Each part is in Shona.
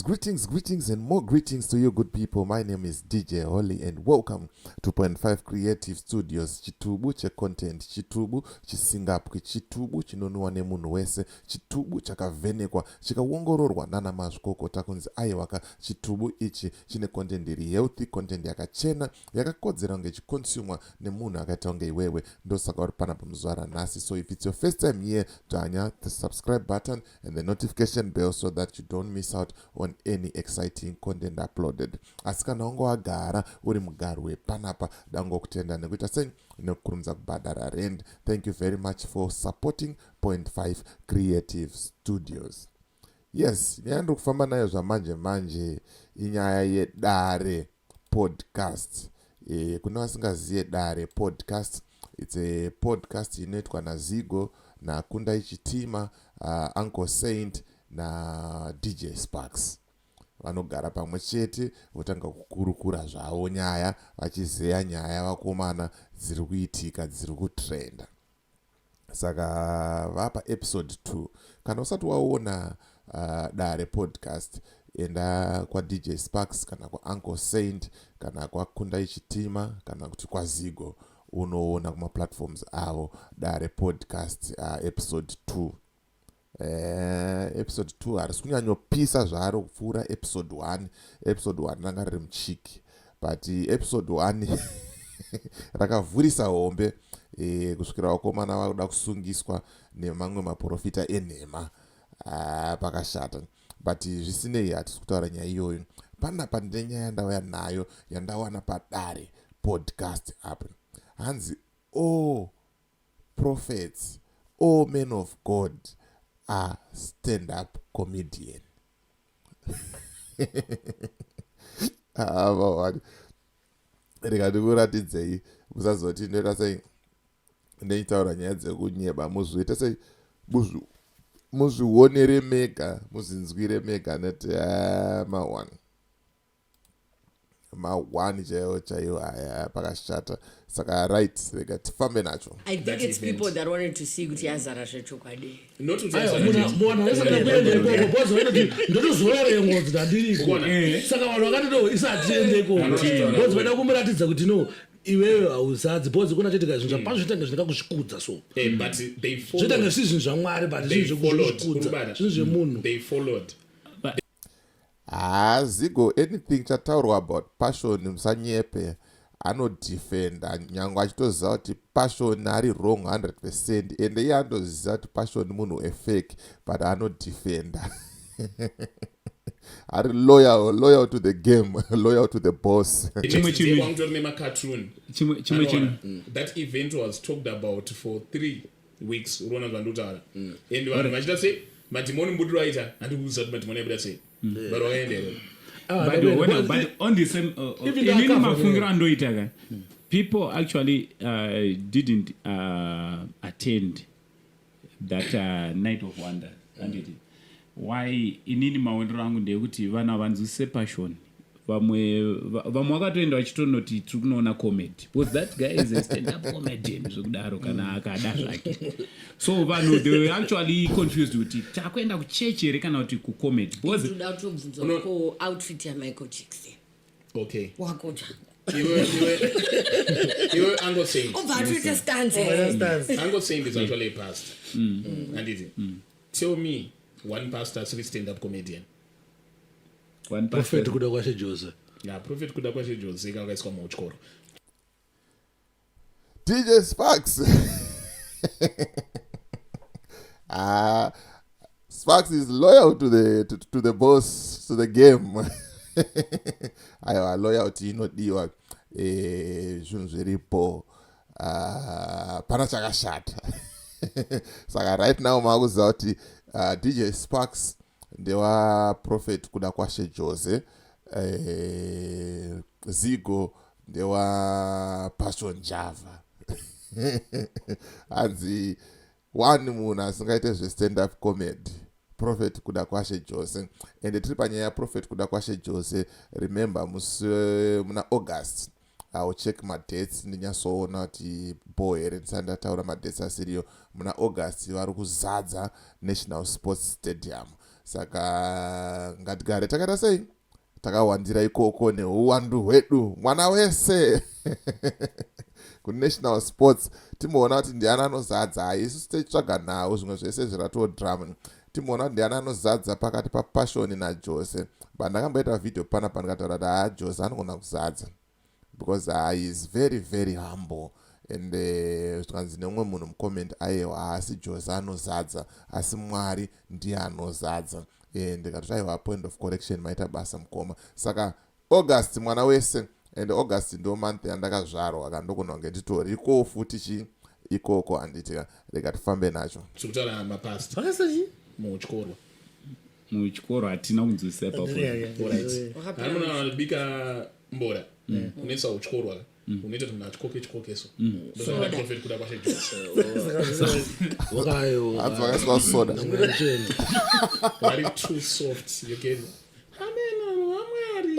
Greetings, greetings, and more greetings to you, good people. My name is DJ Holly, and welcome to Point 5 Creative Studios. Chitubu checontent, chitubu chisingapwi, chitubu chinonwiwa nemunhu wese, chitubu chakavhenekwa, chikaongororwa nana mazvikokota kunzi aiwaka, chitubu ichi chine content iri healthy, content yakachena, yakakodzera kunge ichiconsumwa nemunhu akaita kunge iwewe. Ndosaka uri panapa muzuva ranhasi. So if it's your first time here, dzvanya the subscribe button and the notification bell so that you don't miss out on any exciting content uploaded. Asi kana wanga wagara uri mugari wepanapa, dangokutenda nekuita sei, nekukurumidza kubhadhara rent. Thank you very much for supporting Point 5 Creative Studios. Yes, nyaya ndiri kufamba nayo zvamanje manje inyaya yeDare Podcast. Kune vasingazive Dare Podcast, it's a podcast inoitwa naZigo, naKundai Chitima, Uncle Saint naDJ Sparks. Vanogara pamwe chete, votanga kukurukura zvavo nyaya, vachizeya nyaya, vakomana, dziri kuitika, dziri kutrenda. Saka vapa episode 2. Kana usati waona Dare Podcast, enda kwaDJ Sparks kana kwaUncle Saint kana kwaKundai Chitima kana kuti kwaZigo, unoona kumaplatforms avo Dare Podcast episode 2. Episode 2 harisi kunyanyopisa zvaro kupfuura episode 1. Episode 1 ranga riri muchiki, but episode 1 rakavhurisa hombe kusvikira vakomana vakuda kusungiswa nemamwe maprofita enhema. Pakashata, but zvisinei, hatisi kutaura nyaya iyoyo panapa. Ndine nyaya yandauya nayo, yandawana paDare Podcast apo. Hanzi all prophets, all men of God are stand up comedian. Ava rega ndikuratidzei, musazoti ndoita sei, ndeitaura nyaya dzekunyeba. Muzviite sei, muzvionere mega, muzinzwire mega, neti ma1 ma1 chaiwo chaiwo aya, pakashata. Saka right, rega tifambe nacho. I think it's people that wanted to see kuti yazara zvechokwadi. Munhu aisada kuenda ikoko because vainoti ndotozorora ngodzi ndandiriko. Saka vanhu vakati, "No, isati tiende ikoko," because vaida kumuratidza kuti, "No, iwewe hauzadzi," because kuna choitika zvinhu zvapazvo zvoita zvinga kuzvikudza. So zvoita nge zvisi zvinhu zvaMwari, but zvinhu zvekuzvikudza, zvinhu zvemunhu. Hazigo anything chataurwa about Passion, musanyepe, anodefenda, nyange achitoziva kuti Passion ari wrong 100%, ende iye anotoziva kuti Passion munhu efake, but anodefenda, ari loyal, loyal to the game, loyal to the boss. Chimwe chinhu Kwamutori nemacartoon. Chimwe chinhu. That event was talked about for 3 weeks. Unoona zvandikutaura? And vanhu vachiita sei, madhimoni mubudiro aita, handikuziva kuti madhimoni aibuda sei, but wakaenderera. But on the same Even inini the mafungiro andoita ka, people actually didn't attend that Night of Wonder, anditi? Why? Inini maonero angu ndeyekuti vanhu havanzwisise Passion. Vamwe vakatoenda vachitonoti tiri kunoona comedy, because that guy is a stand up comedian zvekudaro, kana akada zvake. So vanhu, they were actually confused kuti takuenda kuchechi here kana kuti kucomedy, because Toda kutobvunzwa ko outfit yaMichael Jackson. Wakocha. Iwe Uncle Saint. Obva atoita stance. Uncle Saint is actually a pastor, anditi? Tell me one pastor asiri stand up comedian. One Prophet pastor. Kuda kwaShe Jose. Ya, Prophet Kuda kwaShe Jose kakaiswa muchikoro. DJ Sparks. Ah, Sparks is loyal to the boss, to the game. Aiwa, loyalty inodiwa. Zvinhu zviripo. Ah, pana chakashata. Saka right now makuziva kuti DJ Sparks ndewa Prophet Kuda kwaShe Jose. Zigo ndewa Passion Java. Hanzi one munhu asingaite zvestand up comedy, Prophet Kuda kwaShe Jose. Ende tiri panyaya yaProphet Kuda kwaShe Jose, remember musi muna August, I'll check madates ndinyatsoona kuti bo here, ndisati ndataura madates asiriyo. Muna August vari kuzadza National Sports Stadium. Saka ngatigare takaita sei, takawandira ikoko neuwandu hwedu, mwana wese kuNational Sports, timboona kuti ndiani anozadza. Isusu tichitsvaga nhau, zvimwe zvese zviratoo drama. Timboona kuti ndiani anozadza pakati paPassion naJose. But ndakamboita vhidhio panapa ndikataura kuti haa, Jose anogona kuzadza because he is very very humble. And zvikanzi neumwe munhu mucomment, aiwa, haasi Jose anozadza, asi Mwari ndiye anozadza. Ndikatoti aiwa, point of correction, maita basa mukoma. Saka August, mwana wese. And August ndo month yandakazvarwa, kandogona kunge nditoriko futi chi ikoko, handiti? Rega tifambe nacho. Tikutaura mapasta Vakasachi. Muchikoro. Muchikoro hatina kunzwisisa ipapo. Hani munhu anobika mbora, unoisa uchikoro, unoita kuti munhu achikoke chikokeso, ndozoenda Prophet Kuda Kwashe Jose. Wakayo. Hanzi vakaiswa soda. Vari too soft, you get? Amen, vanhu vaMwari.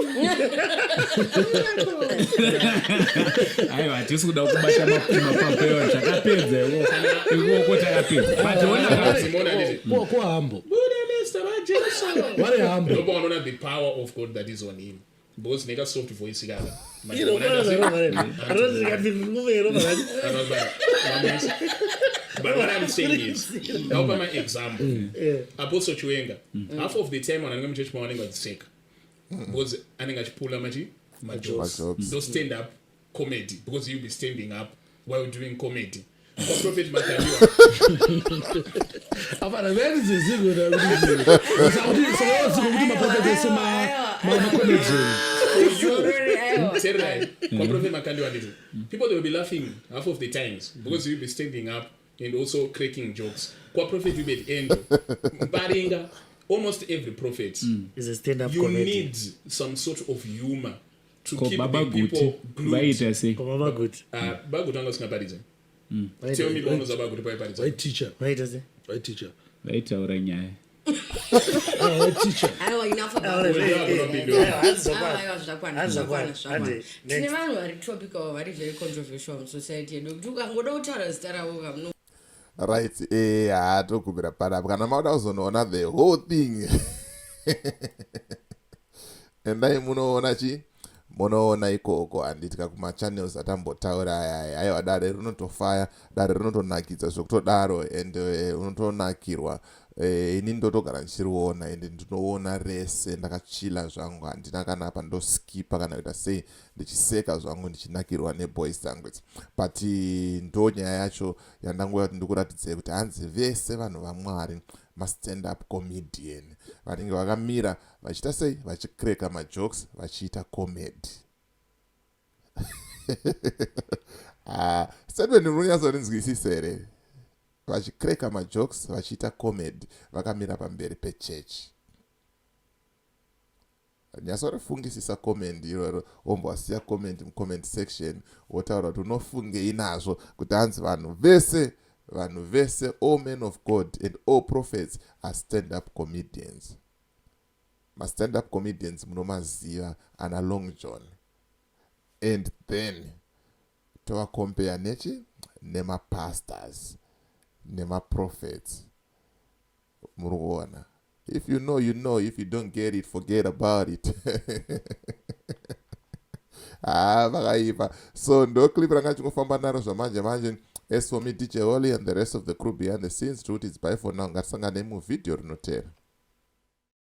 Aiwa, hatisi kuda kubata mapapewa, takapedza ikoko, takapedza, but ona. Simona, handiti? Ko hambo. Buda nezita raJesu. Vari hambo. Ndopaunoona the power of God that is on him, because neka soft voice kaka. But what I'm saying is, ndaupa my example, Apostle Chiwenga, half of the time vanhu vanenge muchechi mavo vanenge vachiseka because anenge achipula machi majokes. Majokes. Those stand up comedy, because you'll be standing up while doing comedy. Prophet Makandiwa. Afana venizizigo sakawazigo kuti maprofeti ese macomedian. Tererai, kwaProphet Makandiwa, nditi people, they will be laughing half of the times because you'll be standing up and also cracking jokes. KwaProphet Uebert Angel Mparinga, almost every prophet Is a stand-up you comedy. need some sort of humor to Ko keep Baba the people Guti glued. vaita sei? Koma Baguti. Baguti anga usingaparidze. Tell me paunoza Baguti paiparidza. Vaiteacher. Vaita sei? Vaiteacher. Vaitaura nyaya. Vaiteacher. Aiwa, enough about it. Hanzi. Aiwa, zvakwana. Hanzi Zvakwana, zvakwana. zvakwana. Handi, Tine next. vanhu vari topical, vari very controversial musociety yedu, kuti ukangoda kutaura zita ravo kamuno. Right, hatogumira panapa. Kana mauda kuzonoona the whole thing, endai munoona chi munoona ikoko, handiti? Kumachannels atambotaura ayaya. Aiwa, dare rinotofaya, dare rinotonakidza zvekutodaro, and unotonakirwa. Ini ndotogara ndichiriona, and ndinoona rese ndakachila zvangu, handina kana pandoskipa kana kuita sei, ndichiseka zvangu, ndichinakirwa neboys dzangu idzi. But ndo nyaya yacho yandanguya kuti ndikuratidzei, kuti hanzi vese vanhu vaMwari mastand up comedian, vanenge vakamira vachiita sei, vachicracka majokes, vachiita comedy. Ah, statement rinonyatsorinzwisisa here? Vachicracka majokes, vachiita comedy, vakamira pamberi pechechi. Nyatsorifungisisa comment iroro, wombowasiya comment mucomment section, wotaura kuti unofungei nazvo, kuti hanzi vanhu vese, vanhu vese, all men of God and all prophets are stand up comedians. Mastand up comedians munomaziva, ana Long John, and then tovacompare nechi nemapastors nemaprophets. Muri kuona? If you know, you know. If you don't get it, forget about it. Ah, vakaipa. So ndo clip ranga chingofamba naro zvamanje manje. As for me, DJ Holly, and the rest of the crew behind the scenes, tiri kuti it's bye for now. Ngatisangane muvhidhiyo rinotera.